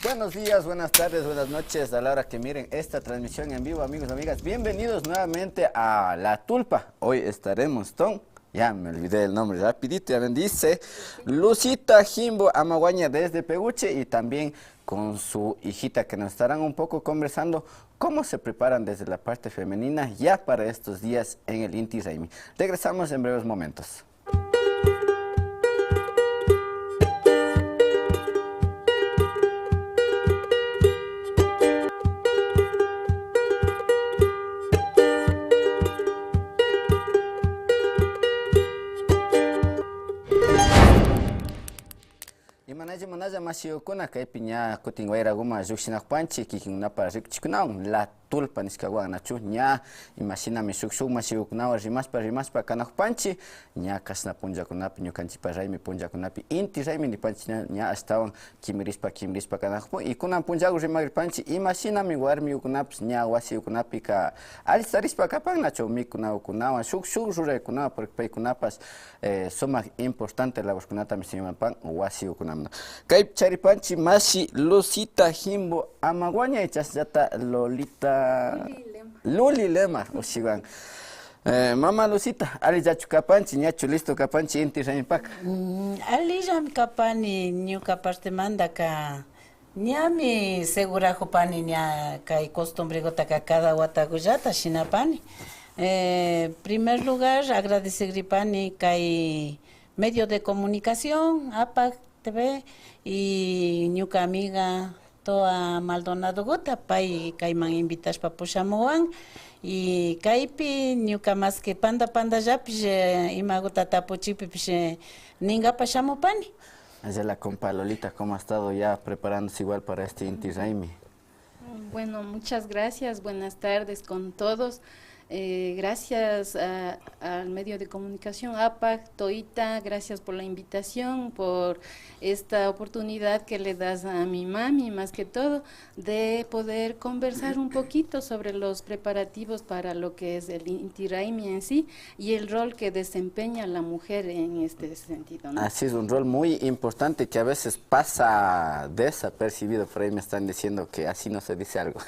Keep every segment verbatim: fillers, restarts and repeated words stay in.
Buenos días, buenas tardes, buenas noches, a la hora que miren esta transmisión en vivo, amigos, amigas. Bienvenidos nuevamente a La Tulpa. Hoy estaremos con, ya me olvidé el nombre rapidito, ya me dice, Lucita Jimbo Amaguaña desde Peguche y también con su hijita que nos estarán un poco conversando cómo se preparan desde la parte femenina ya para estos días en el Inti Raymi. Regresamos en breves momentos. Imanalla, imanalla mashiyukuna, kaypi ña kutin wayraguman llukshinakupanchi kikinkunapa rikuchikunawan, La Tulpa nishkawan, nachu? Ña imashinami shuk shuk mashiyukunawan rimashpa rimashpa kanakupanchi, ña kashna punllakunapi, ñukanchipa raymi punllakunapi, inti raymi nipanchi, ña, ña ashtawan kimirishpa kimirishpa kanakupun. Y kunan punllagu rimagripanchi imashinami warmiyukunapash ña wasiyukunapika alistarishpa kapan, nachu? Mikunagukunawan, shuk shuk ruraykunawan, porque paykunapash eh, sumak importante laburkunatami simapan wasiyukunaman. Kaypi charipanchi mashi Lucita Jimbo Amaguaña y chashllata Lolita Luli Lema. Luli Lema, ushiwan. Eh, mama Lucita, alillachu kapanchi, ñachu listo kapanchi inti raymipaka? Mm, alillami kapani, ñuka partemantaka ñami segurajupani ña kay costumbregutaka cada watagullata shinapani. Eh, primer lugar, agradecegripani kay medio de comunicación, APAC TV, y ñuka amiga Toa Maldonadoguta, pay kayman invitashpa pushamuwan. Y kaypi ñuka maski panda pandallapish, eh, imaguta tapuchikpipish, eh, ningapa shamupani. Angela, compa Lolita, ¿cómo ha estado ya preparándose igual para este Inti Raymi? Bueno, muchas gracias. Buenas tardes con todos. Eh, gracias a, al medio de comunicación APAC, Toita, gracias por la invitación, por esta oportunidad que le das a mi mami, más que todo, de poder conversar un poquito sobre los preparativos para lo que es el Inti Raymi en sí y el rol que desempeña la mujer en este sentido, ¿no? Así es, un rol muy importante que a veces pasa desapercibido, por ahí me están diciendo que así no se dice algo.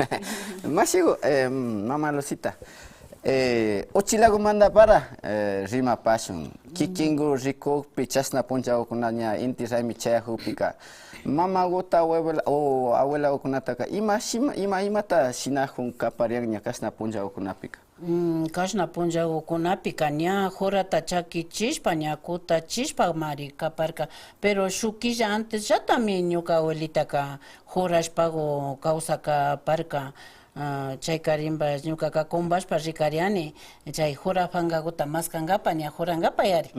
Mashigu, eh, mama Lucita, eh, uchilagumanta para, eh, rimapashun. Kikingu rikukpi chashna punchagukuna ña inti raymi chayajukpika, mamaguta o abuela, o abuelagukunataka ima shima, ima, imata shinajun kaparian ña kashna punchagukunapika? Mm, kashna punllagukunapika ña jurata chakichishpa, ña kutachishpamari kaparka. Pero shuk killa antesllatami ñuka abuelitaka jurashpagu kawsakaparka. Ah, chaykarinpash ñukaka kumbashpa rikariani, chay jura pankaguta maskankapa, ña jurankapa yari.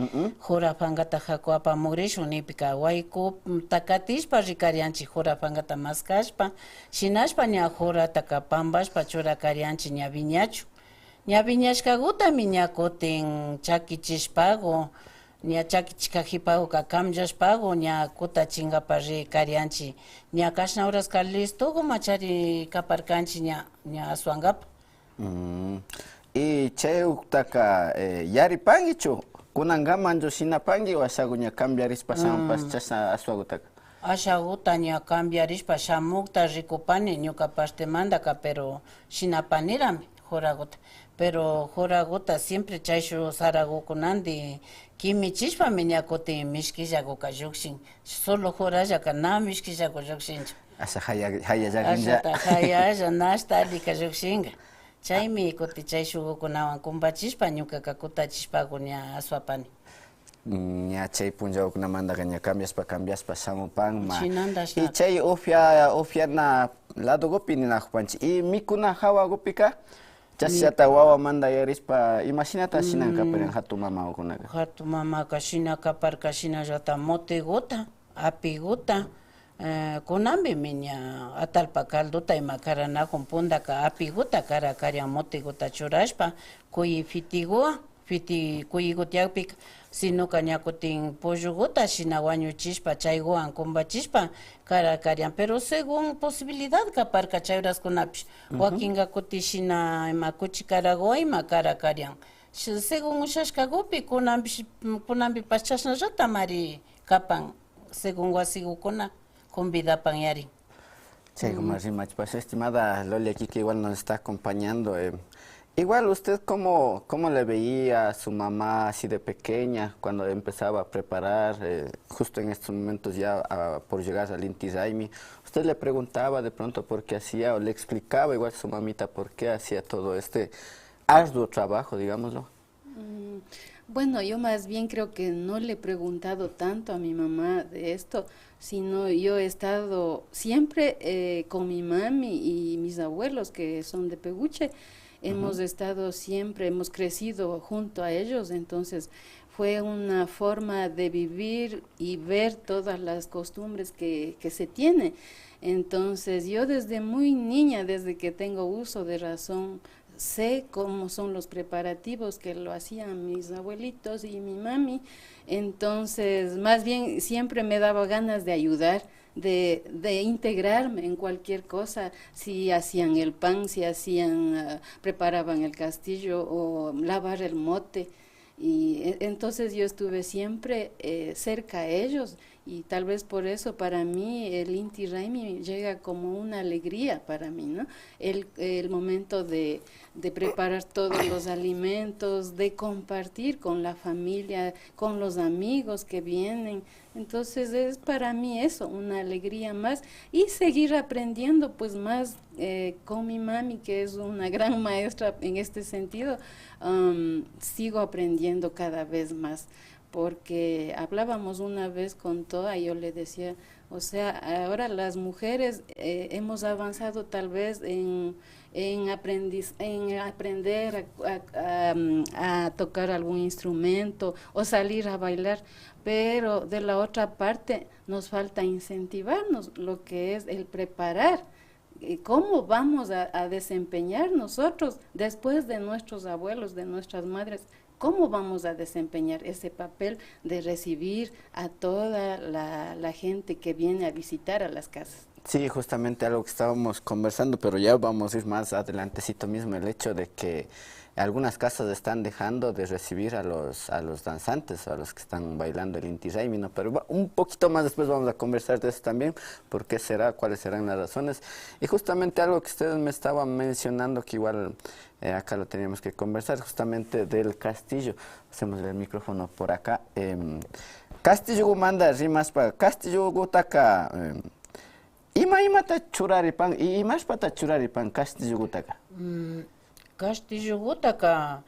Jura pankata jaku apamugrishun nikpika, waykuta katishpa rikarianchi jura pankata maskashpa, shinashpa ña jurataka pambashpa churakarianchi ña viñachu. Ña viñashkagutami ña kutin chakichishpagu, ña chakichishka jipaguka kamllashpagu ña kutachinkapa rikarianchi. Ña kashna horaska listogumachari kaparkanchi ña, ña aswankapa. Mm. Y chay uktaka, eh, yaripankichu? Kunankamanchu shinapanki o ashagu ña cambiarishpa shamunpash chashna aswagutaka? Ashaguta ña cambiarishpa shamukta rikupani ñuka partemantaka, pero shinapanirami juraguta. Pero juraguta siempre chayshuk saragukunandi kimichishpami ña kutin mishkillaguka llukshin. Solo jurallaka na mishkillagu llukshinchu. Asha jaya, jayallarinlla. Ashata jayalla, na ashta allika llukshinga. Chaymi kutin chay shugukunawan kumbachishpa ñukaka kutachishpagu ña aswapani. Ña chay punllagukunamantaka ña cambiashpa, cambiashpa shamupanma. Shinanda. Y chay upya, upyana ladogupi ninajupanchi. Y mikuna jawagupika, chashata wawamanta yarishpa, imashinata shinan kaparin jatun mamagukunaka? Jatun mamaka shina kaparka, shinallata motiguta, apiguta, eh, kunanpimi ña atalpa calduta ima karanajun puntaka apiguta kara karian motiguta churashpa, kuyi fitiguwan. Fiti kuyigu tiyakpika, sinoka ña kutin polloguta shina wañuchishpa, chayguwan kumbachishpa kara karian. Pero según posibilidad kaparka chay horaskunapish. Wakinka kutin shina ima kuchikaraguwan ima kara karian. Sh-, según ushashkagupi, kunanpish, kunanpipash chashnallatamari kapan, según wasigukuna convidapan yari. Chaykuman rimachipasha, estimada Lolia Kiki, igual nos está acompañando. Eh, igual usted, ¿cómo, cómo le veía a su mamá así de pequeña, cuando empezaba a preparar, eh, justo en estos momentos ya, ah, por llegar al Inti Raymi? ¿Usted le preguntaba de pronto por qué hacía, o le explicaba igual a su mamita por qué hacía todo este arduo trabajo, digámoslo? Mm, bueno, yo más bien creo que no le he preguntado tanto a mi mamá de esto, sino yo he estado siempre, eh, con mi mami y mis abuelos, que son de Peguche. Hemos estado siempre, hemos crecido junto a ellos, entonces fue una forma de vivir y ver todas las costumbres que, que se tiene. Entonces, yo desde muy niña, desde que tengo uso de razón, sé cómo son los preparativos que lo hacían mis abuelitos y mi mami. Entonces, más bien, siempre me daba ganas de ayudar, de, de integrarme en cualquier cosa, si hacían el pan, si hacían, ah, preparaban el castillo o lavar el mote. Y e-, entonces yo estuve siempre, eh, cerca a ellos, y tal vez por eso para mí el Inti Raymi llega como una alegría para mí, ¿no? El, el momento de, de preparar todos los alimentos, de compartir con la familia, con los amigos que vienen. Entonces es para mí eso, una alegría más y seguir aprendiendo pues más, eh, con mi mami, que es una gran maestra en este sentido. Am, sigo aprendiendo cada vez más, porque hablábamos una vez con Toa y yo le decía, o sea, ahora las mujeres, eh, hemos avanzado tal vez en, en aprendiz-, en aprender a, a- a, mm, a tocar algún instrumento o salir a bailar, pero de la otra parte nos falta incentivarnos lo que es el preparar, eh, cómo vamos a, a desempeñar nosotros después de nuestros abuelos, de nuestras madres, cómo vamos a desempeñar ese papel de recibir a toda la, la gente que viene a visitar a las casas. Sí, justamente algo que estábamos conversando, pero ya vamos a ir más adelantecito mismo, el hecho de que algunas casas están dejando de recibir a los, a los danzantes, a los que están bailando el Inti Raymi, ¿no? Pero va- un poquito más después vamos a conversar de eso también, por qué será, cuáles serán las razones. Y justamente algo que ustedes me estaban mencionando, que igual, eh, acá lo teníamos que conversar, justamente del castillo. Hacemos el micrófono por acá. Em, castillogumanta rimashpa, castillogutaka, em, ima imata churaripan y imashpata churaripan castillogutaka? Mm, castillogutaka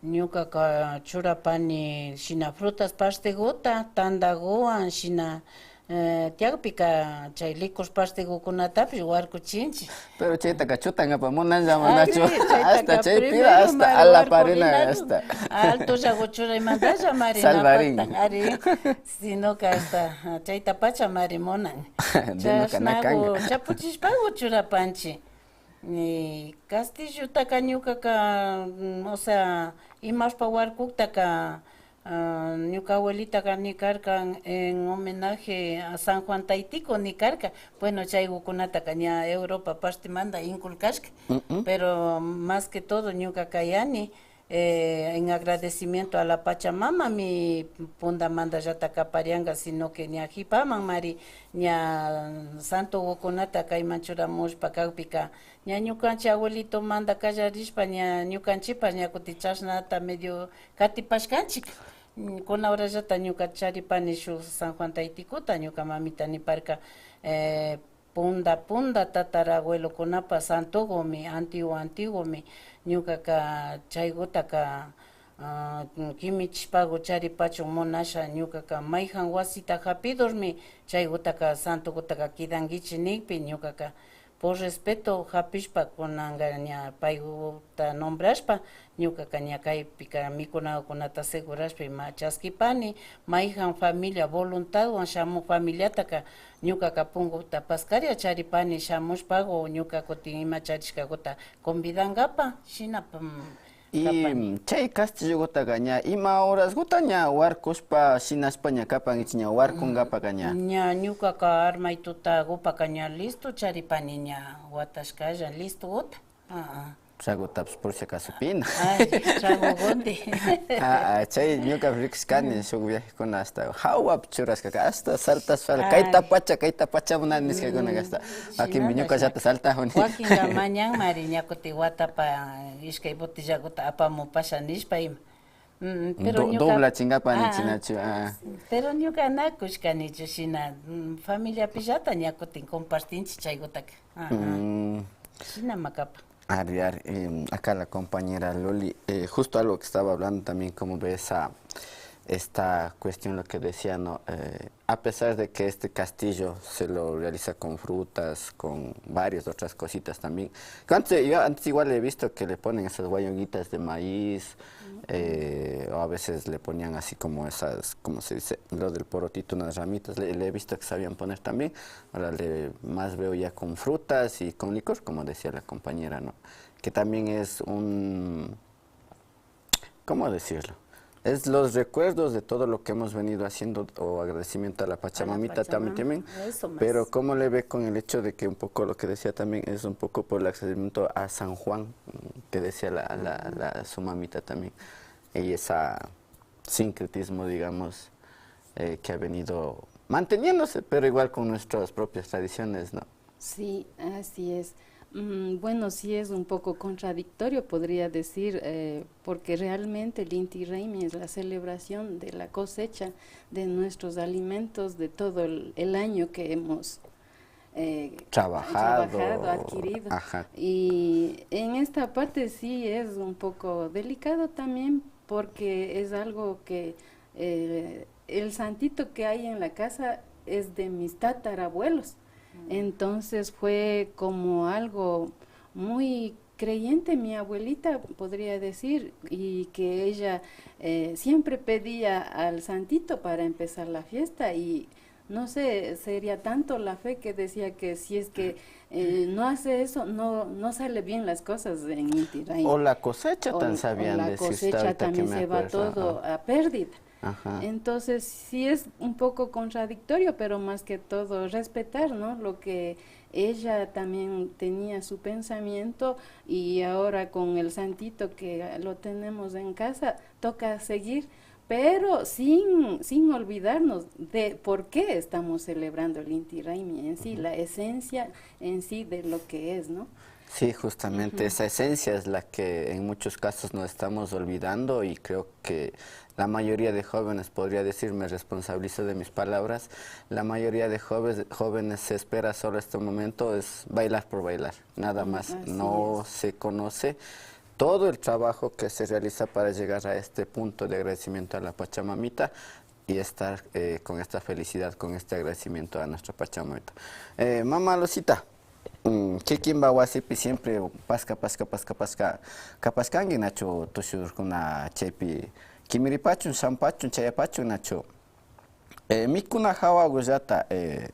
ñukaka churapani shina frutas pasteguta, tandaguwan, shina, eh, tiyakpika chay licor pastegukunatapish warkuchinchi. Pero chaytaka chutankapa munanlla manachu? Ari, chaytaka hasta chaypira primero hasta mari alaparina warkurinachu. Hasta altollagu churaymantalla mari salvarin. Napaktan, ari. Sinoka hasta, ah, chaytapacha mari munan. Denoka na kanga. Chashnagu chapuchishpagu churapanchi. Y castillotaka ñukaka, mm, o sea, imashpa warkuktaka, ah, ñuka abuelitaka ni karka en homenaje a San Juan Taytico ni karka. Bueno, chaygukunataka ña Europa partemanta inculcashka. Mm, mm. Pero más que todo ñuka kayani, eh, en agradecimiento a la Pachamamami pundamantallata kaparianga, sino que ña jipamanmari ña santogukunata kayman churamushpa kakpika, ña ñukanchi abuelitomanta kallarishpa ña ñukanchipash ña kuti chashnata medio katipashkanchik. Mm, kuna horallata ñuka charipani shuk San Juan Taytikuta, ñuka mamita niparka, eh, punda punda tatarabuelokunapa santogumi, antiguo antiguomi, ñukaka chaygutaka, ah, kimichishpagu charipachun munasha, ñukaka mayjan wasita japidurmi chaygutaka santogutaka kidankichi nikpi, ñukaka por respeto japishpa kunanka ña payguta nombrashpa, ñukaka ña kaypika mikunakunata segurashpa ima chaskipani, mayjan familia voluntadwan shamuk familiataka ñukaka punguta paskaria charipani shamushpagu ñuka kutin ima charishkaguta convidankapa, shinapa, mm, y kapan. Chay castillogutaka ña ima horasguta ña warkushpa shinashpa ña kapankichi ña warkunkapaka ña? Ña ñukaka armay tutagupaka ña listo charipani ña watashkalla listoguta. Ah, ah. Tragutapish por si acaso pina. Ay, tragogundi. Ah, ah, chay ñuka rikushkani shuk viajekuna hasta hawapi churashkaka hasta salta, salta, kayta pacha, kayta pacha munani nishkakunaka hasta wakinpi ñukallata saltajuni. Wakinka mañanmari ña kutin watapa ishkay botellaguta apamupasha nishpa ima. Mm, pero do-, ñuka, dobla chingapa ninchinachu, ah. Pero ñuka na kushkanichu shina, mm, familiapillata ña kutin compartinchi chaygutaka. Ajá. Mm. Shina makapa. Ari, ari, em, acá la compañera Loli, eh, justo algo que estaba hablando también, como ve esa, esta cuestión, lo que decía, ¿no? Eh, a pesar de que este castillo se lo realiza con frutas, con varias otras cositas también. Antes, yo antes igual he visto que le ponen esas guayonguitas de maíz, eh, o a veces le ponían así como esas, ¿cómo se dice? Lo del porotito, unas ramitas, le, le he visto que sabían poner también. Ahora le, más veo ya con frutas y con licor, como decía la compañera, ¿no? Que también es un, ¿cómo decirlo? Es los recuerdos de todo lo que hemos venido haciendo o agradecimiento a la Pachamamita también, también. Pero ¿cómo le ve con el hecho de que un poco lo que decía también es un poco por el agradecimiento a San Juan, mm, que decía la, la, la, su mamita también? Y ese sincretismo, digamos, eh, que ha venido manteniéndose, pero igual con nuestras propias tradiciones, ¿no? Sí, así es. Mm, bueno, sí es un poco contradictorio, podría decir, eh, porque realmente el Inti Raymi es la celebración de la cosecha de nuestros alimentos de todo el, el año que hemos, eh, trabajado, adquirido. Ajá. Y en esta parte sí es un poco delicado también, porque es algo que, eh, el santito que hay en la casa es de mis tatarabuelos. Entonces fue como algo muy creyente mi abuelita, podría decir, y que ella, eh, siempre pedía al santito para empezar la fiesta y no sé, sería tanto la fe que decía que si es que, eh, no hace eso, no, no sale bien las cosas en Inti Raymi. O la cosecha, o, tan sabían decir, cosecha también se va todo a pérdida. Ajá. Entonces, sí es un poco contradictorio, pero más que todo respetar, ¿no? Lo que ella también tenía su pensamiento y ahora con el santito que lo tenemos en casa, toca seguir, pero sin, sin olvidarnos de por qué estamos celebrando el Inti Raymi en sí, la esencia en sí de lo que es, ¿no? Sí, justamente esa esencia es la que en muchos casos nos estamos olvidando y creo que la mayoría de jóvenes, podría decir, me responsabilizo de mis palabras, la mayoría de jóvenes, jóvenes se espera solo este momento, es bailar por bailar, nada más. No se conoce todo el trabajo que se realiza para llegar a este punto de agradecimiento a la Pachamamita y estar, eh, con esta felicidad, con este agradecimiento a nuestra Pachamamita. Eh, mama Lucita, mm, kikinpa wasipi siempre paska, paska, paska, paska kapashkanki, nachu tushurkuna chaypi kimiripachun, shampachun, chayapachun, nachu? Eh, mikuna hawagullata, eh,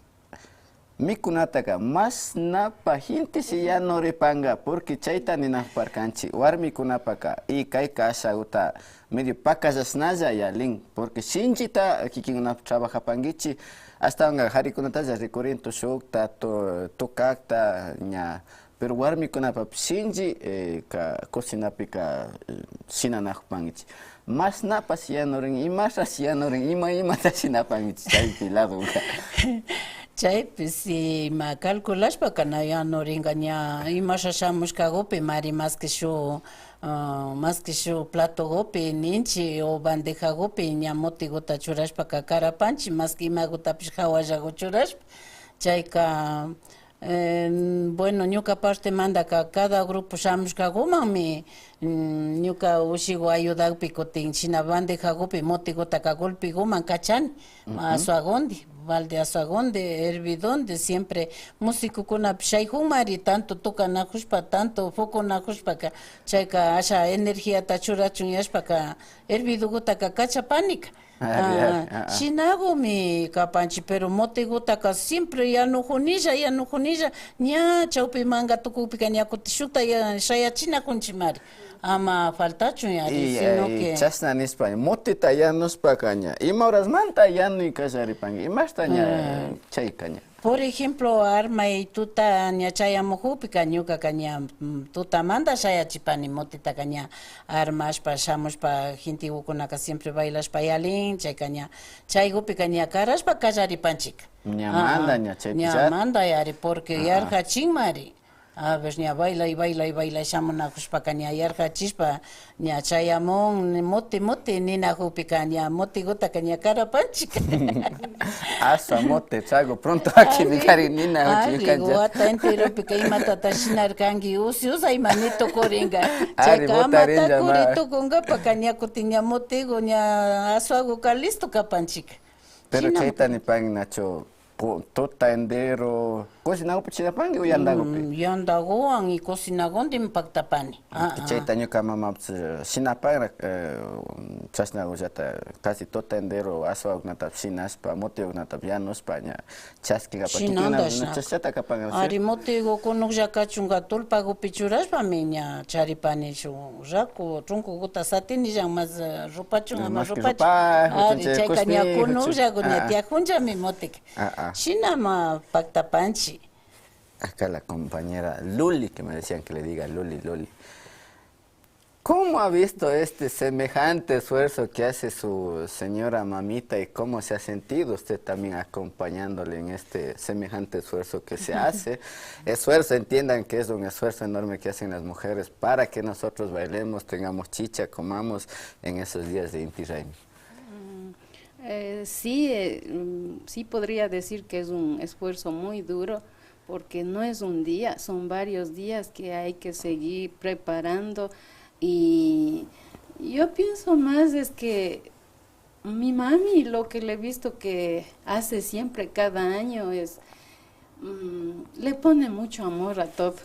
mikunataka mashnapa shinchi yanuripanka, porque chayta ninakuparkanchi warmikunapaka, y kayka ashaguta medio pakallashnalla yalin, porque shinchita kikinkunapi trabajapankichi, ashtawanka karikunatalla rikurin tushukta, tu-, tukakta, ña. Pero warmikunapapash shinchi, eh, ka, cocinapika, eh, shinanakupankichi. Mashnapash yanurin, imashash yanurin, ima, imata shinapankichi chaypi ladoka. Chaypi si ima calculashpaka na yanurinka ña imasha shamushkagupi mari, maski shuk, ah, maski shuk platogupi ninchi o bandejagupi ña mutiguta churashpaka karapanchi, maski imagutapish hawallagu churashpa. Chayka, Eh, bueno, ñuka partemantaka cada grupo shamushkagumanmi, mm, ñuka ushigu ayudakpi kutin shina bandejagupi motegutaka golpeguman kachani, aswagundi, balde aswagundi, hervidundi, siempre musikukunapish shaykunmari, tanto tukanakushpa, tanto pukunakushpaka, chayka asha energiata churachun yashpaka, hervidugutaka kachapanika. Ari, ari, ah, ah. Shinagumi kapanchi, pero motegutaka siempre yanujunilla, yanujunilla, ña chawpi manga tukukpika ña kutin shukta ya-, shayachinakunchimari. ama faltachun yari, y, sino y que chashna nishpa, mutita yanushpaka ña, ima horasmanta yanuy kallaripanki, imashta ña chayka ña. Por ejemplo, armay tuta ña chayamujukpika, ñukaka ña, mm, tutamanta shayachipani mutitaka ña armashpa, shamushpa, gentigukunaka siempre bailashpa yalin, chayka ña, chaygupika ña karashpa kallaripanchik. Ñamanta, ña chaypillata. Ñamanta yari, porque yarjachinmari. A ver, ña bailay, bailay, bailay shamunajushpaka ña yarjachishpa, ña chayamun, muti, muti ninajukpika, ña mutigutaka ña karapanchik. Asha muti, trago pronto aquí, ari, mi cari nina, ari, wata enteropika imatata shinarkanki, usi usa ima ni tukuringa. Ari, chayka ama takuri tukunkapaka, ña kutin ña mutigu, ña aswaguka listo kapanchik. Pero chayta nipanki nachu, tuta entero cocinagupi shinapanki o yandagupi? Mm, yandaguwan y cocinaguwan paktapani. Ah, ah. Chayta ñuka mamapash, eh, shinapanrak, eh, chashnagullata casi tuta entero aswakunatapash shinashpa, mutikunatapash yanushpa ña chaskikapa. Shinanda kikinkunapash chashata kapanrak, ¿cierto? Ari, mutigu kunuklla kachunka tullpagupi churashpami ña charipani shuk raku, trunkuguta satinillan mas, eh, rupachun ama rupachun. Ari, chayka ña kunukllagu ña tiyakunllami mutik. Ah, ah. Shinama paktapanchi. Acá la compañera Luli, que me decían que le diga Luli, Luli. ¿Cómo ha visto este semejante esfuerzo que hace su señora mamita y cómo se ha sentido usted también acompañándole en este semejante esfuerzo que se hace? Esfuerzo, entiendan que es un esfuerzo enorme que hacen las mujeres para que nosotros bailemos, tengamos chicha, comamos en esos días de Inti Raymi. Mm, eh, sí, eh, mm, sí podría decir que es un esfuerzo muy duro, porque no es un día, son varios días que hay que seguir preparando. Y yo pienso más es que mi mami, lo que le he visto que hace siempre cada año es, mm, le pone mucho amor a todo.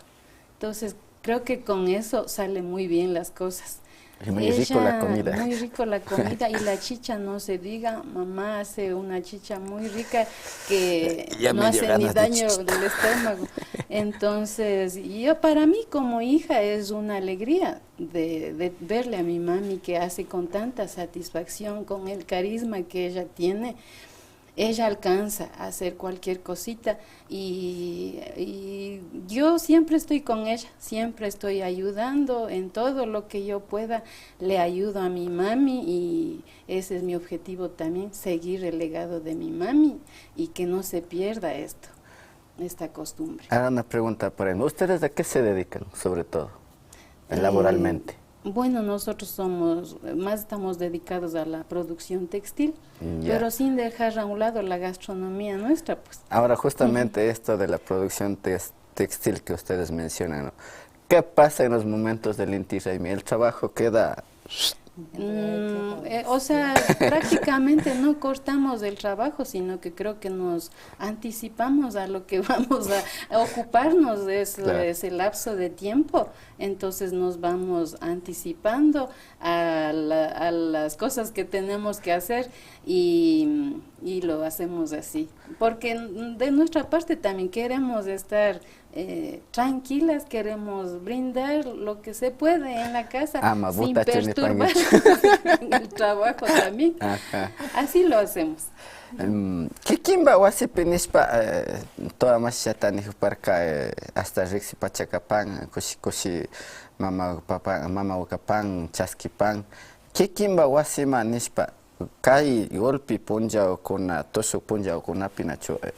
Entonces, creo que con eso sale muy bien las cosas. Es muy rico la comida. Muy rico la comida y la chicha, no se diga, mamá hace una chicha muy rica que no hace ni daño del estómago. Entonces, yo, para mí como hija es una alegría de, de verle a mi mami que hace con tanta satisfacción, con el carisma que ella tiene. Ella alcanza a hacer cualquier cosita y, y yo siempre estoy con ella, siempre estoy ayudando en todo lo que yo pueda, le ayudo a mi mami y ese es mi objetivo también, seguir el legado de mi mami y que no se pierda esto, esta costumbre. Ahora una pregunta por ahí. ¿Ustedes a qué se dedican, sobre todo, eh, laboralmente? Bueno, nosotros somos, más estamos dedicados a la producción textil, pero sin dejar a un lado la gastronomía nuestra, pues. Ahora, justamente esto de la producción tex-, textil que ustedes mencionan, ¿no? ¿Qué pasa en los momentos del Inti Raymi? El trabajo queda... Mm, eh, o sea, prácticamente no cortamos el trabajo, sino que creo que nos anticipamos a lo que vamos a, a ocuparnos de ese, ese lapso de tiempo. Entonces nos vamos anticipando a la, a las cosas que tenemos que hacer y, y lo hacemos así. Porque de nuestra parte también queremos estar, eh, tranquilas, queremos brindar lo que se puede en la casa sin perturbar el trabajo también. Así lo hacemos. Em, kikinpa wasipi nishpa, eh, toda mashillata nijuparka, eh, hasta riksipacha kapan, kushi kushi mama papa, mama kapan, chaskipan. Kikinpa wasima nishpa, kay golpe punllakuna, tushuk punllakunapi nachu, eh,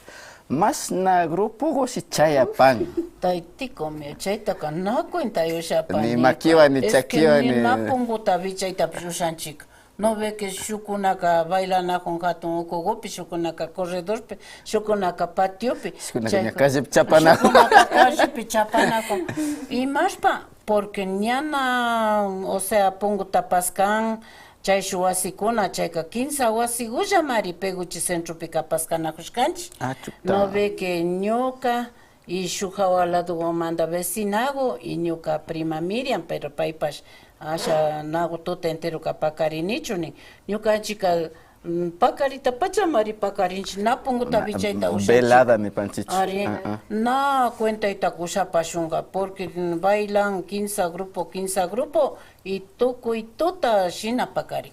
mashna grupogushi chayapan. Taytikomi, chaytaka na cuenta ushapan. Ni makiwan, ni chakiwan, ni na punguta vichaytapish ushanchik. No ve que shukkunaka bailanakun hatun ukugupi, shukkunaka corredorpi, shukkunaka patiopi. Shukkunaka ña callepi chapanakun. Shukkunaka callepi chapanakun. Imashpa, porque ñana, o sea, punguta paskan, chayshuk wasikuna, chayka kimsa wasigullamari Peguche centropi kapaskanajushkanchik. Ah, chuta. No ve que ñuka, y shuk jawa ladogunmanta vecinagu y ñuka prima Miriam, pero paypash asha nagututa enteroka pakarinichu nin. Ñukanchikka Mm, pakarita pachamari pakarinchi, na punguta vichayta ushanchi. Velada nipanchichu. Ari, na cuentayta ushapashunga, porque, mm, bailan kinsa grupo, kinsa grupo, y tukuy tuta shina pakarin.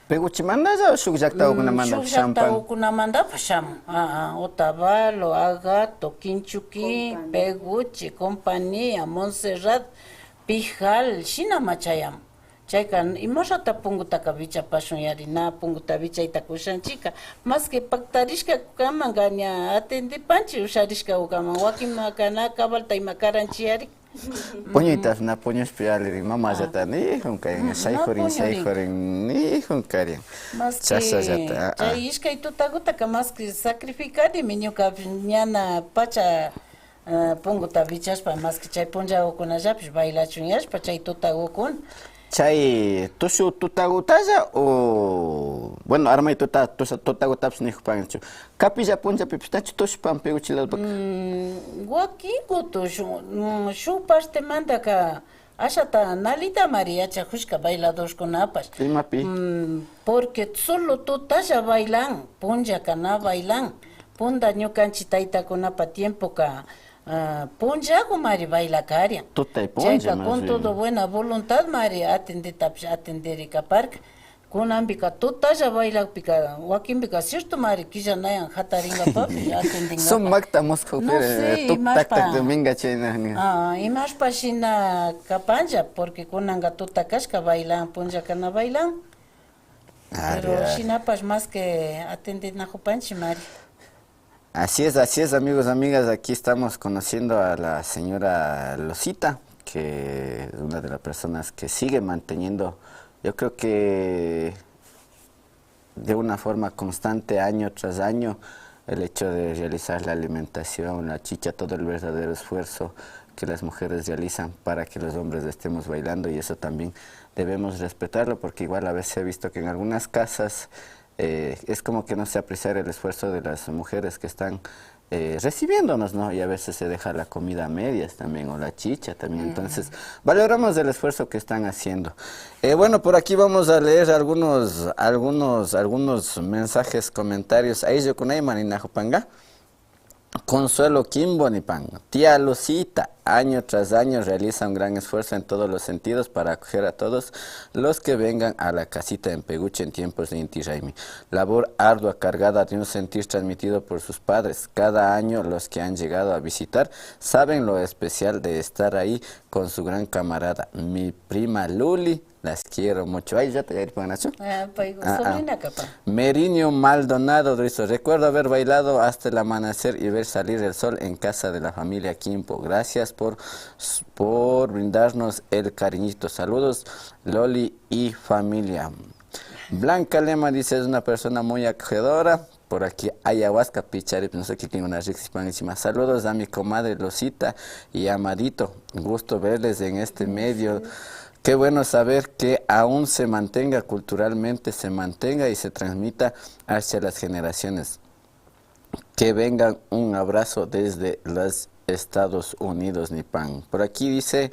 Peguchimandalla o shuk llaktakukunamanda shapan? Shuk llaktakukunamandapash shamun. Ah, ah, Otavalo, Agato, Quinchuquí, Peguchi, Compañía, Montserrat, Pijal, shinama chayamun. Chayka imarata pungutaka vichapashun yari, na punguta vichayta ushanchika. Maski paktarishkakukamanga ña atendipanchi usharishkakukaman. Wakinmaka na cabalta ima karanchi yari. Puñuytash na puñushpa yallirin, mamallata nijun karin, shaykurin, shaykurin, nijun karin. Maski chashallata, ah, chay ishkay tutakutaka maski sacrificarimi ñukapish ñana pacha, ah, punguta vichashpa, maski chay punllakukunallapish bailachun yashpa, chay tutakukuna. Chay tushu tutakutalla o, bueno, armay tuta, tusa tutakutapish nijupanchu. Kapilla punllapipishtachu tushupan Peguchi ladopaka? Mm, wakin kutu shu-, mm, shuk partemandaka ashata nalitamari yachajushka bailadorkunapash. Imapi? Mm, porque solo tutalla bailan, punllaka na bailan. Punda ñukanchi taytakunapa tiempoka, ah, punllakumari bailakarian. Tutay punlla. Chayka con todo buena voluntadmari atenditapish atenderi kaparka. Kunanpika tutalla bailakpika, wakinpika ciertomari killanayan jataringapapish, atendingapapish. Sumakta muskukpiri, no sé, tuktaktak imashpa, minga chayna. Ah, imashpa shina kapanlla, porque kunanga tuta kashka bailan, punllaka na bailan. Pero shinapash mas que atendinajupanchimari. Así es, así es, amigos, amigas. Aquí estamos conociendo a la señora Losita, que es una de las personas que sigue manteniendo, yo creo que de una forma constante, año tras año, el hecho de realizar la alimentación, la chicha, todo el verdadero esfuerzo que las mujeres realizan para que los hombres estemos bailando, y eso también debemos respetarlo, porque igual a veces he visto que en algunas casas eh, es como que no se aprecia el esfuerzo de las mujeres que están, eh, recibiéndonos, ¿no? Y a veces se deja la comida a medias también, o la chicha también. Entonces, valoramos el esfuerzo que están haciendo. Eh, bueno, por aquí vamos a leer algunos, algunos, algunos mensajes, comentarios. Ahí yo con Ayman y Najupanga. Consuelo Kimbo nipan, tía Lucita, año tras año realiza un gran esfuerzo en todos los sentidos para acoger a todos los que vengan a la casita en Peguche en tiempos de Inti Raymi. Labor ardua cargada de un sentir transmitido por sus padres. Cada año los que han llegado a visitar saben lo especial de estar ahí con su gran camarada, mi prima Luli, las quiero mucho. Ay, ya te, ya te pongan eso. Ah, pay, ah, ah, sobrina capaz. Meriño Maldonado dice, recuerdo haber bailado hasta el amanecer y ver salir el sol en casa de la familia Quimpo. Gracias por, por brindarnos el cariñito. Saludos, Loli y familia. Blanca Lema dice, es una persona muy acogedora. Por aquí, ayahuasca, pichari, no sé qué, quién una rixi panguichima. Saludos a mi comadre Losita y Amadito. Gusto verles en este medio. Qué bueno saber que aún se mantenga culturalmente, se mantenga y se transmita hacia las generaciones que vengan. Un abrazo desde los Estados Unidos, Nipan. Por aquí dice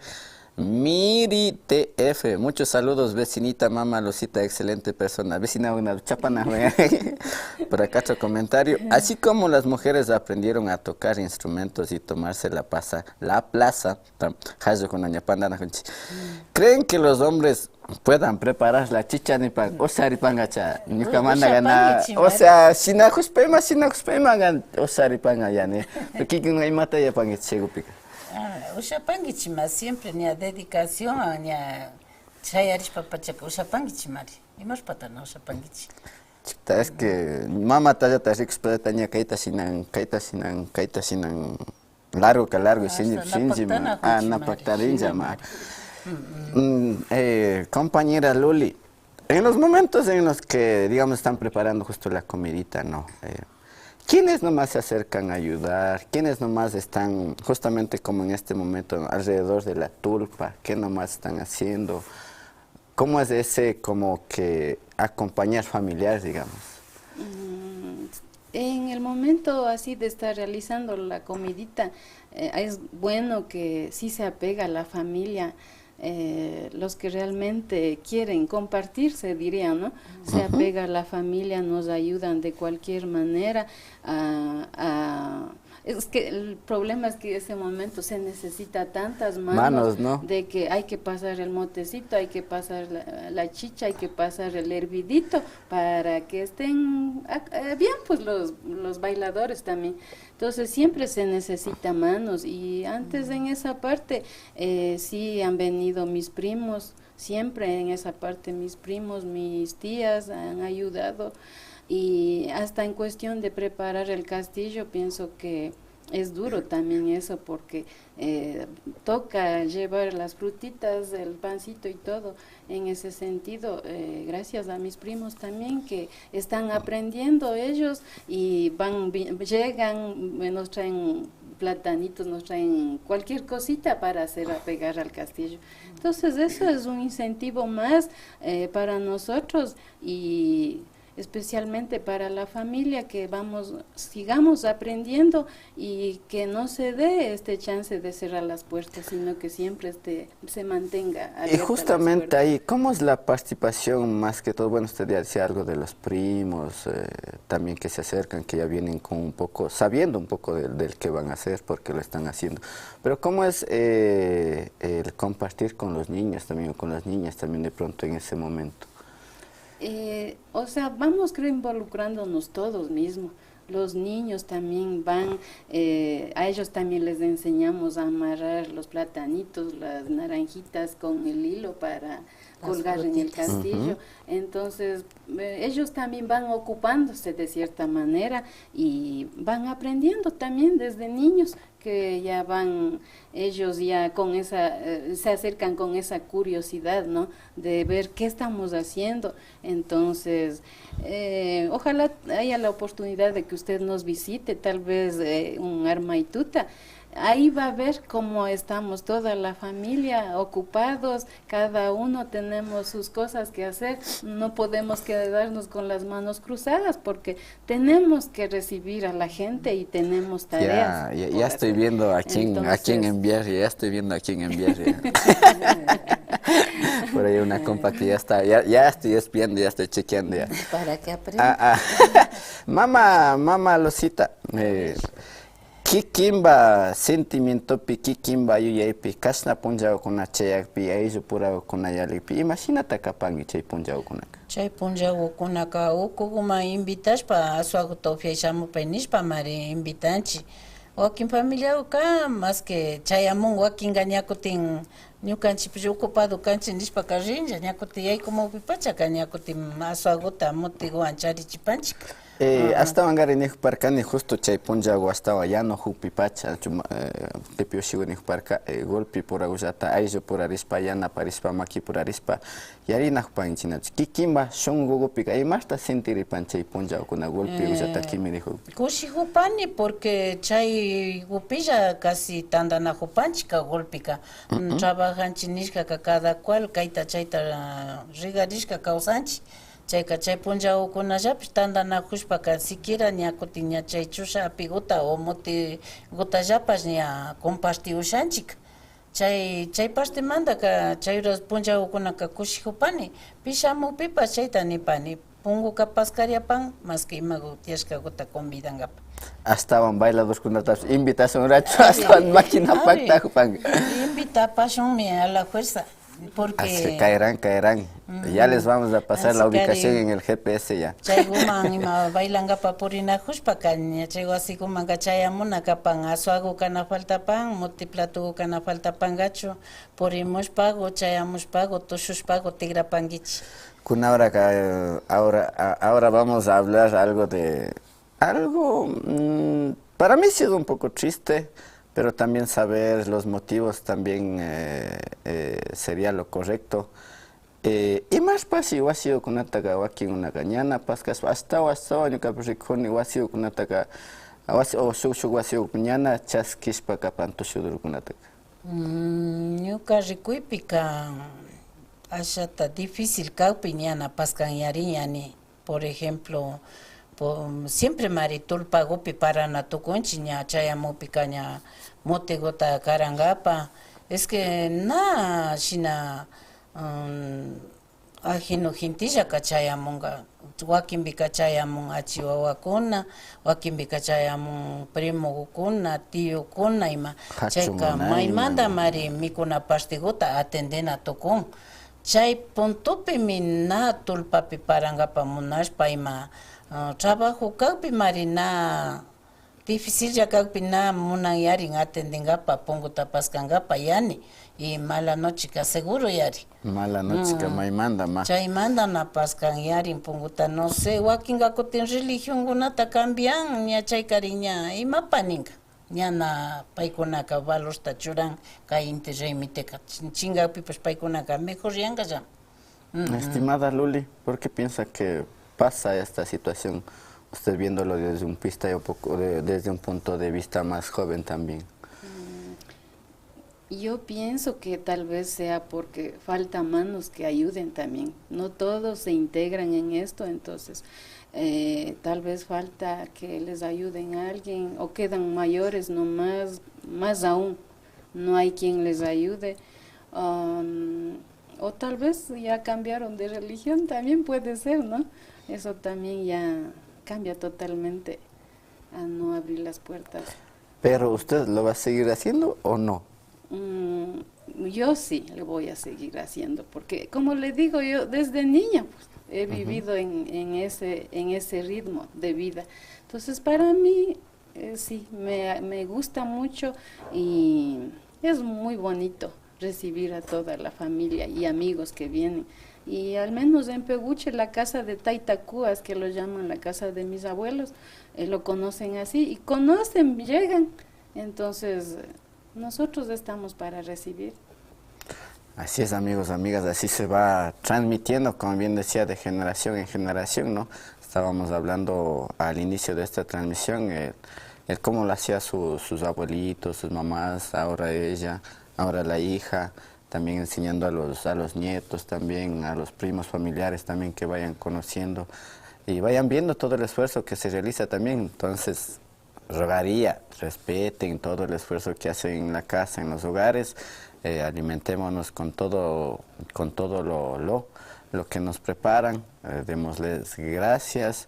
Miri T F. Muchos saludos, vecinita, mama Lucita, excelente persona. Vecina, una chapana. Por acá otro comentario. Así como las mujeres aprendieron a tocar instrumentos y tomarse la pasa, la plaza, tam-, jallukuna ña pandanakunchik. ¿Creen que los hombres puedan preparar la chicha? Nipan, usaripangacha, ñuka mana gana, ushapankichik, o sea, shinakushpa ima, shinakushpa ima gan-, usaripanga yani. Kikin imata yapankichik chaypika. Ah, ushapankichik, más siempre ña dedicación, ña chayarishpa pachaka ushapankichik mari. Imashpata na ushapankichik. Chikta, es que mama tallata rikushpallata ña kayta shinan, kayta shinan, kayta shinan. Largo que largo, shinchi, shinchi, ah, na paktarinlla, ma. Mm, eh, compañera Luli, en los momentos en los que, digamos, están preparando justo la comidita, ¿no? Eh, ¿quiénes nomás se acercan a ayudar? ¿Quiénes nomás están justamente como en este momento alrededor de la tulpa? ¿Qué nomás están haciendo? ¿Cómo es ese como que acompañar familiar, digamos? Mm, en el momento así de estar realizando la comidita, eh, es bueno que sí se apega a la familia, eh, los que realmente quieren compartirse, diría, ¿no? Se apega a la familia, nos ayudan de cualquier manera a, a, es que el problema es que ese momento se necesita tantas manos, manos, ¿no? De que hay que pasar el motecito, hay que pasar la, la chicha, hay que pasar el hervidito para que estén ac-, eh, bien, pues, los, los bailadores también. Entonces siempre se necesita manos y antes en esa parte, eh, sí han venido mis primos, siempre en esa parte mis primos, mis tías han ayudado y hasta en cuestión de preparar el castillo pienso que es duro también eso porque, eh, toca llevar las frutitas, el pancito y todo. En ese sentido, eh, gracias a mis primos también que están aprendiendo ellos y van, vi-, llegan, eh, nos traen platanitos, nos traen cualquier cosita para hacer apegar al castillo. Entonces, eso es un incentivo más, eh, para nosotros y especialmente para la familia que vamos, sigamos aprendiendo y que no se dé este chance de cerrar las puertas, sino que siempre esté, se mantenga abierta las puertas. Y justamente ahí, ¿cómo es la participación más que todo? Bueno, usted ya decía algo de los primos, eh, también que se acercan, que ya vienen con un poco, sabiendo un poco del, del que van a hacer, por qué lo están haciendo. Pero ¿cómo es, eh, el compartir con los niños también, o con las niñas también de pronto en ese momento? Eh, o sea, vamos, creo, involucrándonos todos mismos. Los niños también van, eh, a ellos también les enseñamos a amarrar los platanitos, las naranjitas con el hilo para colgar en el castillo. Entonces, eh, ellos también van ocupándose de cierta manera y van aprendiendo también desde niños que ya van, ellos ya con esa, eh, se acercan con esa curiosidad, ¿no? De ver qué estamos haciendo. Entonces, eh, ojalá haya la oportunidad de que usted nos visite, tal vez, eh, un Armaituta. Ahí va a ver cómo estamos toda la familia ocupados, cada uno tenemos sus cosas que hacer, no podemos quedarnos con las manos cruzadas porque tenemos que recibir a la gente y tenemos tareas. Ya, ya, ya estoy viendo a quién, a quién enviar, ya estoy viendo a quién enviar, ya. Por ahí una compa que ya está, ya, ya estoy espiando, ya estoy chequeando ya. Para que aprenda. Ah, ah. Mama, mama Losita, eh, kikinpa sentimientopi, kikinpa yuyaypi, kashna punllakuna chayakpi, ayllupurakkuna yalikpi, imashinata kapanki chay punllakunaka? Chay punllakukunaka ukukuman invitashpa, aswaguta upyay shamupay nishpamari invitanchi. Wakin familiakuka, maski chayamun, wakinka ña kutin ñukanchikpish ocupado kanchik nishpaka rinlla, ña kutin yaykumukpipachaka ña kutin aswaguta mutiguwan charichipanchik. Eh, ashtawankari nikparkani, justo chay punllaku ashtawan yanukukpipacha, chuma, eh, Pepe Ushiku nikparka, eh, golpe purakullata, ayllupura rishpa, yanaparishpa, makipura rishpa, yarinakupanchinachu. Kikinpa shunkukupika imashta sintiripan chay punllakuna golpekullata kimirikuk? Kushikupani, porque chaykupilla casi tantanakupanchikka golpeka. Mm, trabajanchik nishkaka cada cual kayta chayta rikarishka kawsanchik. Chayka chay punllakukunallapish tantanakushpaka siquiera ña kutin ña chay chusha apiguta o mutigutallapash ña comparti ushanchik. Chay, chay partemantaka chay horas punllakukunaka kushikupani, pi shamukpipash chayta nipani, punkuka paskariapan, maski imaku tiyashkakuta convidankapa. Ashtawan bailadorkunatapish invitashunrachu, ashtawan makina paktakupanka. Invitapashunmi a la fuerza, porque... Así, kayran, kayran. Ya les vamos a pasar la ubicación en el G P S ya. Chaykuman ima bailankapa purinakushpaka, ña chay wasikumanka chayamuna kapan, aswakuka na faltapan, muti platokuka na faltapankachu, purimushpaku, chayamushpaku, tushushpaku tikrapankichik. Kuna horaka, eh, ahora, a-, ahora vamos a hablar algo de, algo, mm, para mí ha sido un poco triste, pero también saber los motivos también, eh, eh, sería lo correcto. Eh, imashpashi wasikukunataka wakinkunaka ñana paskashpa, ashtawan, ashtawan ñukapish rikuni wasikukunataka, wasi, o shuk, shuk wasikuka ñana chaskishpa kapan tushudurkunataka. Mm, ñuka rikuypika ashata difícil kakpi ñana paskan yarin ñani. Por ejemplo, po-, siempre mari tullpakupi parana tukunchik, ña chayamukpika ña mutikuta karankapa, Es que na shina, mm, ajino gentillaka chayamunka, wakinpika chayamun achi wawakuna, wakinpika chayamun primokuna, tiyukuna ima. Chayka maymantamari mikuna partiguta atendena tukun. Chay puntupimi na tullpapi parankapa munashpa ima, ah, trabajo kakpimari na dificilla kakpi na munan yarin atendenkapa, punkuta paskankapa yani, y mala nocheka seguro yari. Mala nocheka maymanta ma. Chaymanta na paskan yarin punkuta, no sé, wakinka kutin religionkunata cambian, ña chaykarin ña imapa ninka. Ñana paykunaka valorta churan kay inti raymiteka, chin-, chinkakpipash paykunaka mejoryankallami. Estimada Luli, ¿por qué piensa que pasa esta situación? Usted viéndolo desde un pista y un poco de- desde un punto de vista más joven también. Yo pienso que tal vez sea porque falta manos que ayuden también. No todos se integran en esto, entonces, eh, tal vez falta que les ayuden a alguien o quedan mayores nomás, más aún, no hay quien les ayude. Am, o tal vez ya cambiaron de religión, también puede ser, ¿no? Eso también ya cambia totalmente a no abrir las puertas. Pero usted lo va a seguir haciendo o no? Mm, yo sí lo voy a seguir haciendo, porque como le digo, yo desde niña, pues, he vivido en, en ese, en ese ritmo de vida. Entonces, para mí, eh, sí, me, me gusta mucho y es muy bonito recibir a toda la familia y amigos que vienen. Y al menos en Peguche, la casa de Taita Cuas, que lo llaman la casa de mis abuelos, eh, lo conocen así, y conocen, llegan. Entonces, nosotros estamos para recibir. Así es, amigos, amigas, así se va transmitiendo, como bien decía, de generación en generación, ¿no? Estábamos hablando al inicio de esta transmisión, el, el cómo lo hacía su- sus abuelitos, sus mamás, ahora ella, ahora la hija, también enseñando a los, a los nietos, también a los primos familiares también que vayan conociendo y vayan viendo todo el esfuerzo que se realiza también. Entonces, rogaría, respeten todo el esfuerzo que hacen en la casa, en los hogares. Eh, alimentémonos con todo, con todo lo, lo, lo que nos preparan. Eh, démosles gracias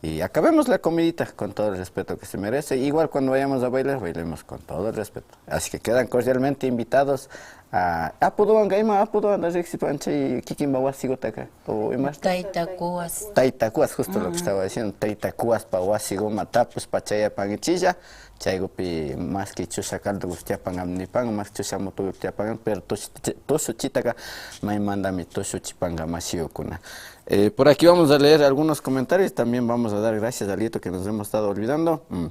y acabemos la comidita con todo el respeto que se merece. Igual cuando vayamos a bailar, bailemos con todo el respeto. Así que quedan cordialmente invitados a apodowan, ima apodowan riksipan chay kikinpa wasigutaka. O imashta? Taita Cuas. Taita Cuas, justo lo que estaba diciendo. Taita Cuaspa wasiguman tapushpa chayapankichilla. Chaykupi maski chusha caldokupi tiyapan nipan, maski chusha mutukupi tiyapan, pero tush- tushuchitaka maymantami tushuchipanka mashiyukuna. Eh, por aquí vamos a leer algunos comentarios, también vamos a dar gracias a Lito que nos hemos estado olvidando. Mm.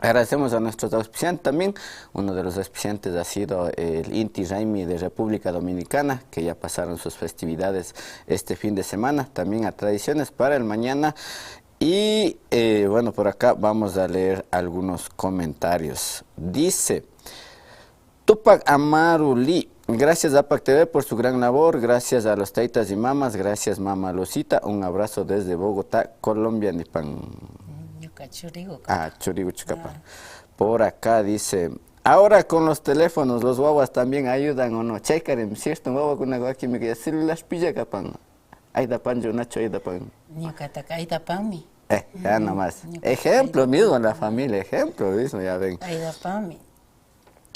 Agradecemos a nuestros auspiciantes también. Uno de los auspiciantes ha sido el Inti Raymi de República Dominicana, que ya pasaron sus festividades este fin de semana. También a Tradiciones para el Mañana. Y eh, bueno, por acá vamos a leer algunos comentarios. Dice, Tupac Amaru Lee, gracias a Apac T V por su gran labor, gracias a los taitas y mamas, gracias mama Lucita, un abrazo desde Bogotá, Colombia, nipan. Ñuka churiku. Ah, churiku chukapan. Por acá dice, ahora con los teléfonos, los guaguas también ayudan o no. Chaykarin, cierto, guaguakuna wakimi que celular pilla kapan. Aydapanchu, nachu aydapan. Ñukataka aydapanmi. Eh, ya nomás. Ejemplo mismo, la familia, ejemplo mismo, ya ven. Aydapanmi.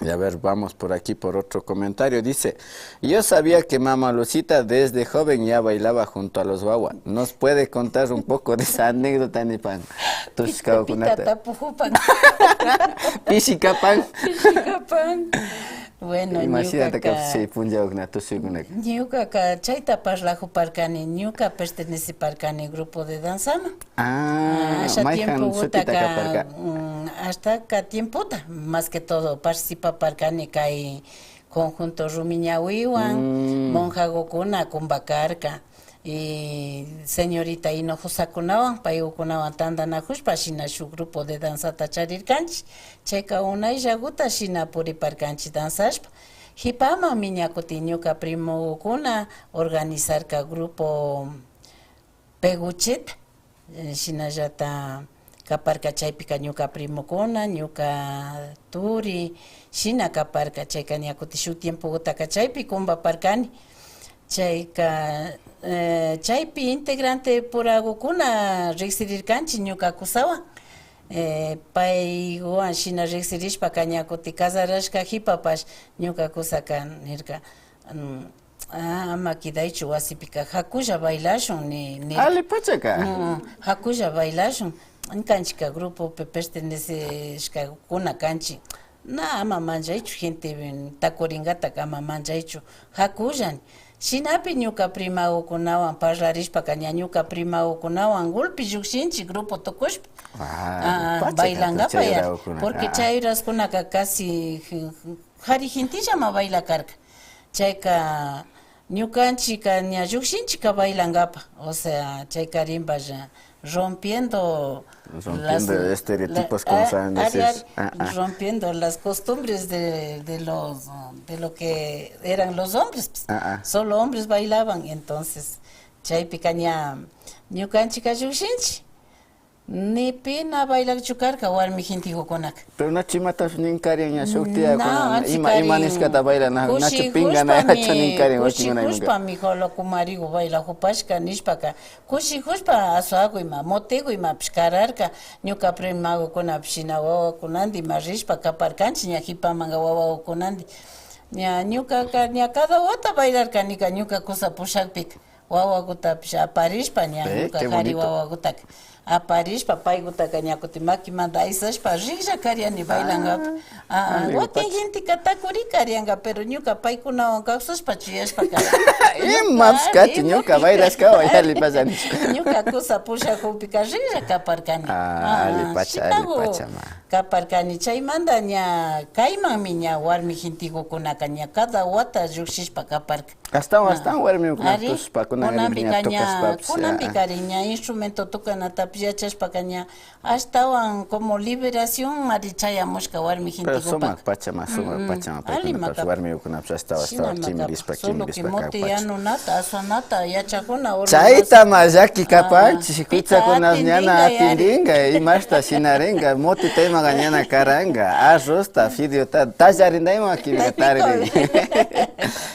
Y a ver, vamos por aquí por otro comentario. Dice, yo sabía que mama Lucita desde joven ya bailaba junto a los guagua. ¿Nos puede contar un poco de esa anécdota, nipan? Tushkawakunata. Tapujupan. Pishi kapan. Pishi kapan. Bueno, imagínate que ñukaka, si punllawakuna tushuykunaka. Ñukaka chayta parlajuparkani, ñuka perteneciparkani grupo de danzaman. Ah, asha mayjan tiempogutaka, sutita kaparka? Mm, ashtaka tiempota, más que todo, participaparkani kay conjunto Rumi Ñawiwan, mm, monjagukuna kumbakarka, y señorita Hinojosakunawan, paykunawan tantanajushpa, shina shuk grupo de danzata charirkanchik. Chayka unayllaguta shina puriparkanchik danzashpa. Jipamanmi ña kutin ñuka primogukuna organizarka grupo Pegucheta, eh, shinallata kaparka chaypika ñuka primokuna, ñuka turi, shina kaparka. Chayka ña kutin shuk tiempokutaka chaypi kumbaparkani. Chayka, eh, chaypi integrante purakukuna riksirirkanchik ñuka kusawan. Eh, paywan shina riksirishpaka ña kutin casarashka jipapash ñuka kusaka nirka, mm, "Ah, ama kidaychu wasipika, hakulla bailashun", ni, ni. Alli pachaka. Mm, hakulla bailashun. Kanchika grupopi perteneceshkakuna kanchik. Na, ama manllaychu, gente takuringataka ama manllaychu, hakulla ni. Shinapi ñuka primakukunawan parlarishpaka ña ñuka primakukunawan gulpi llukshinchik grupo tukushpa. Ah, ah, pacha bailangapa ya. Porque ah, chay horaskunaka casi jari gentillama baila karka. Chayka ñukanchika ña llukshinchika bailangapa, o sea, chayka rimba ya rompiendo rompiendo las, estereotipos, la, como ah, saben decir. Ari, ari, ah, ah, rompiendo las costumbres de, de los, de lo que eran los hombres, pues. Ah, ah. Solo hombres bailaban, entonces chaypika ña ñukanchika llukshinchi. Ni pi na bailakchu karka warmi gentikukunaka. Pero nachu imatapish nin karian ña shuk tiakuna ima, ima nishkata baila na, nachu pinga na yachu nin karian wakinkuna imaka. Kushijushpami jolokumarigu bailajupashka nishpaka, kushijushpa aswagu ima, motigu imapish kararka, ñuka primagukunapish shina wawakunandi ima rishpa kaparkanchi ña jipamanka wawagukunandi. Ña ñukaka ña cada wata bailarkanika ñuka kusa pushakpika. Wawagutapish aparishpa ña ñuka jari wawagutaka aparishpa paygutaka ña kutin makimanta aysashpa riklla kariani bailangapa. Ah, wakin genteka takuri karianga, pero ñuka paykunawan kawsashpa chuyashpaka imapish kachi ñuka bailashkawan yalipallani. Ñuka kusa pushakukpika riklla kaparkani. Ah, allipacha, shinagu allipacha, ma. Kaparkani. Chaymanta ña kaymanmi ña warmi gentikukunaka ña cada wata llukshishpa kaparka. Ashtawan, ashtawan warmikuna tushpakuna kunanpika ña tukashpapish, kunanpika ari ña instrumento tukanatapish yachashpaka ña ashtawan como liberación mari chayamushka warmi gentikupak. Pero sumak pachama, sumak pachama paykunapash warmikunapash ashtawan, ashtawan chimirishpa, chimirishpa kakpachun. Solo que mote yanunata, aswanata yachakuna. Chaytama llaki kapanchik, juchakunapash ñana atindinga, imashta shinaringa, mote taymaga ñana karanga, arrozta, fideota, tallarindayman kimika taririn.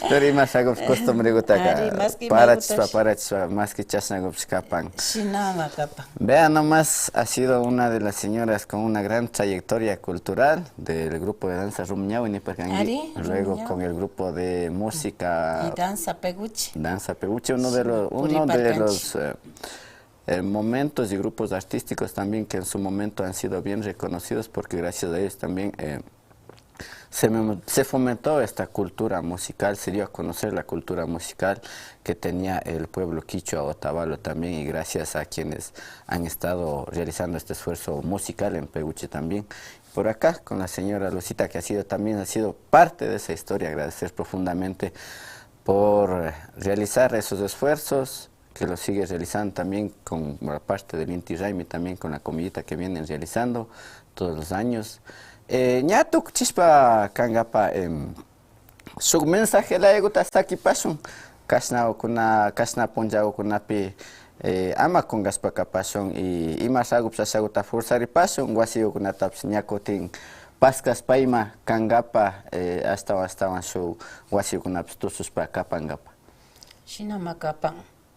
Pero imashagupish costumbregutaka parachishpa, parachishpa, maski chashnagupish kapan. Shinama kapan. Vea nomás, ha sido una de las señoras con una gran trayectoria cultural del grupo de danza Rumiñahui, niparkanki, luego con el grupo de música y danza Peguche. Danza Peguche, uno de los, uno de los, eh, eh, momentos y grupos artísticos también que en su momento han sido bien reconocidos, porque gracias a ellos también, eh, se me, se fomentó esta cultura musical, se dio a conocer la cultura musical que tenía el pueblo quichua Otavalo también, y gracias a quienes han estado realizando este esfuerzo musical en Peguche también. Por acá, con la señora Lucita, que ha sido también, ha sido parte de esa historia, agradecer profundamente por, eh, realizar esos esfuerzos, que lo sigue realizando también con la parte del Inti Raymi, también con la comidita que vienen realizando todos los años. Eh, ña tukuchishpa kangapa, em, shuk mensaje layaguta sakipashun. Kashnagukuna, kashna punllagukunapi, eh, ama kungashpa kapashun y imashagupish ashaguta forzaripashun, wasigukunatapish ña kutin paskashpa ima kangapa, eh, ashtawan, ashtawan shuk wasigukunapish tushushpa kapangapa. Shinama kapan.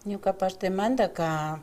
Ñuka partemantaka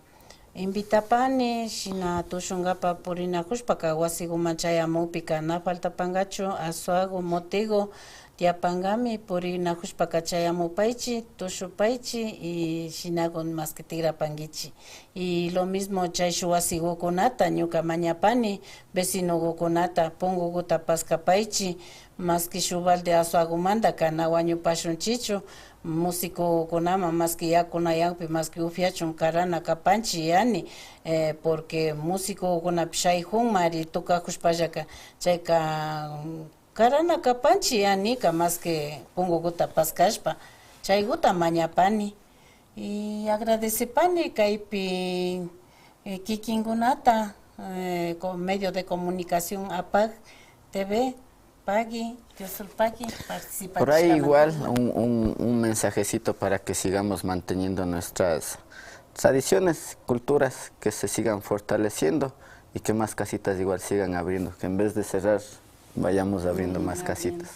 invitapani, shina tushungapa purinajushpaka wasiguman chayamukpika na faltapangachu, aswagu, motigu tiapangami, purinajushpaka chayamupaychi, tushupaychi y shinagu maski tigrapanguichi. Y lo mismo chayshuk wasigukunata ñuka mañapani, vecinogukunata punguguta paskapaychi, maski shuk balde aswagumantaka na wañupashunchichu, músicokunaman maski yakunayanpi maski upiachun karana kapanchi yani, eh, porque músicokunapi shaykunmari tukajushpallaka chayka, mm, karana kapanchi yanika maski punguguta paskashpa chayguta mañapani. Y agradecepani kaypi, eh, kikinkunata, eh, con medio de comunicación APAC TV, pagui, Diosul pagui, participar. Por ahí igual un, un, un mensajecito para que sigamos manteniendo nuestras tradiciones, culturas, que se sigan fortaleciendo. Y que más casitas igual sigan abriendo, que en vez de cerrar, vayamos abriendo más casitas.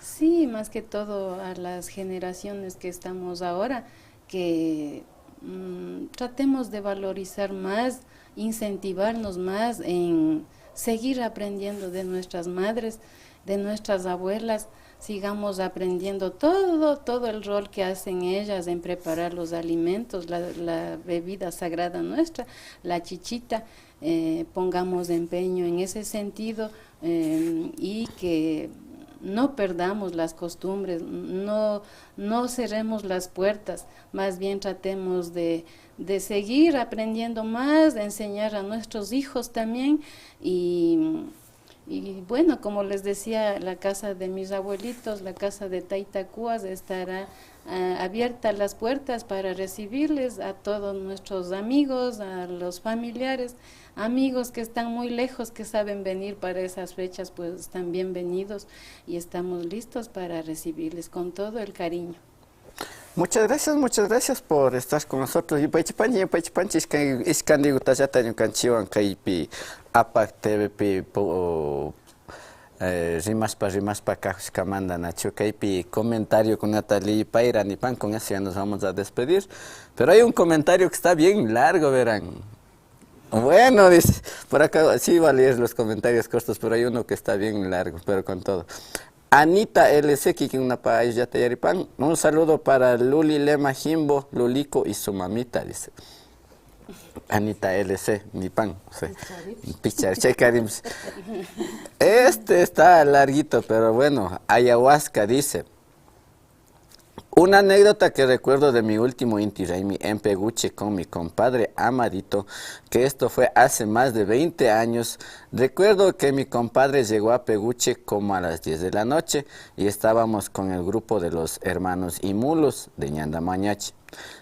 Sí, más que todo a las generaciones que estamos ahora, que mm, tratemos de valorizar más, incentivarnos más en seguir aprendiendo de nuestras madres, de nuestras abuelas, sigamos aprendiendo todo, todo el rol que hacen ellas en preparar los alimentos, la, la bebida sagrada nuestra, la chichita. Eh, pongamos empeño en ese sentido, eh, y que no perdamos las costumbres, no, no cerremos las puertas, más bien tratemos de, de seguir aprendiendo más, de enseñar a nuestros hijos también y y bueno, como les decía, la casa de mis abuelitos, la casa de Taitacuas estará ah, abierta las puertas para recibirles a todos nuestros amigos, a los familiares, amigos que están muy lejos, que saben venir para esas fechas, pues están bienvenidos y estamos listos para recibirles con todo el cariño. Muchas gracias, muchas gracias por estar con nosotros. Yupaychapanchi, yupaychapanchi, ishkan, ishkanrigutallata ñukanchiwan kaypi Apak T V pi pu- eh, rimashpa, rimashpa kajushkamanta, nachu. Kaypi comentariokuna liypayra nipan, con eso ya nos vamos a despedir. Pero hay un comentario que está bien largo, verán. Bueno, dice, por acá sí va a leer los comentarios cortos, pero hay uno que está bien largo, pero con todo. Anita L C, kikinkunapa ayllullata yaripan. Un saludo para Luli Lema Jimbo, Lulico y su mamita, dice. Anita L C, nipan. Sí. Pichari, chay karimpis. Este está larguito, pero bueno, ayahuasca dice. Una anécdota que recuerdo de mi último Inti Raymi en Peguche con mi compadre Amadito, que esto fue hace más de veinte años. Recuerdo que mi compadre llegó a Peguche como a las diez de la noche y estábamos con el grupo de los hermanos Imulos de Ñanda Mañachi.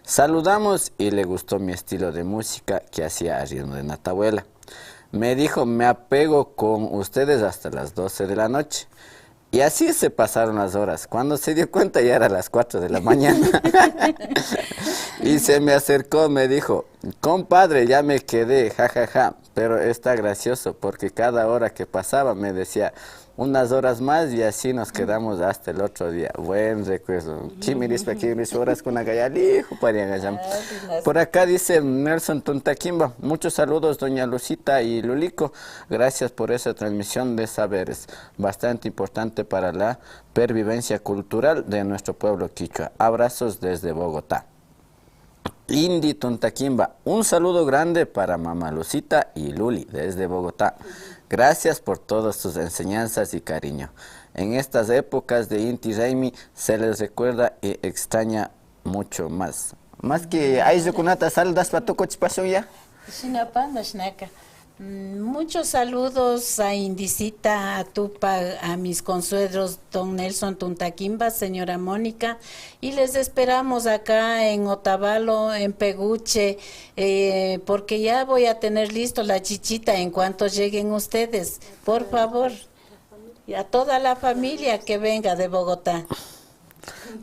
Saludamos y le gustó mi estilo de música que hacía a ritmo de natabuela. Me dijo, me apego con ustedes hasta las doce de la noche. Y así se pasaron las horas. Cuando se dio cuenta ya era las cuatro de la mañana. Y se me acercó, me dijo, compadre, ya me quedé, jajaja. Pero está gracioso porque cada hora que pasaba me decía, unas horas más y así nos quedamos hasta el otro día. Buen recuerdo. Chimirispa, chimirispa, horas con agayalijo, pariagayam. Por acá dice Nelson Tuntaquimba, muchos saludos, doña Lucita y Lulico. Gracias por esa transmisión de saberes, bastante importante para la pervivencia cultural de nuestro pueblo quichua. Abrazos desde Bogotá. Inti Tuntaquimba, un saludo grande para mamá Lucita y Luli desde Bogotá. Gracias por todas tus enseñanzas y cariño. En estas épocas de Inti Raymi se les recuerda y extraña mucho más. Más que ayllukunata saludashpa tukuchipashun ya. Shinapa, mashnaka. Mm, muchos saludos a Indicita, a Tupac, a mis consuegros, don Nelson Tuntaquimba, señora Mónica, y les esperamos acá en Otavalo, en Peguche, eh, porque ya voy a tener listo la chichita en cuanto lleguen ustedes. Por favor, y a toda la familia que venga de Bogotá.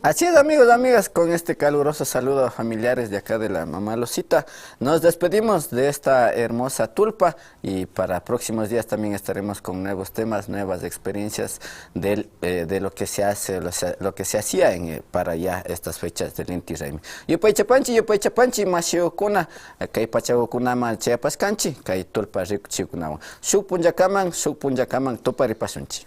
Así es, amigos, amigas, con este caluroso saludo a familiares de acá de la mamá Lucita, nos despedimos de esta hermosa tulpa y para próximos días también estaremos con nuevos temas, nuevas experiencias del, eh, de lo que se hace, lo, se- lo que se hacía en, eh, para allá estas fechas del Inti Raymi. Yupaychapanchi, yupaychapanchi, mashiukuna, eh, kay pachakukunaman chayapashkanchi, kay tulpa rikuchikunawan. Shuk punllakaman, shuk punllakaman tuparipashunchi.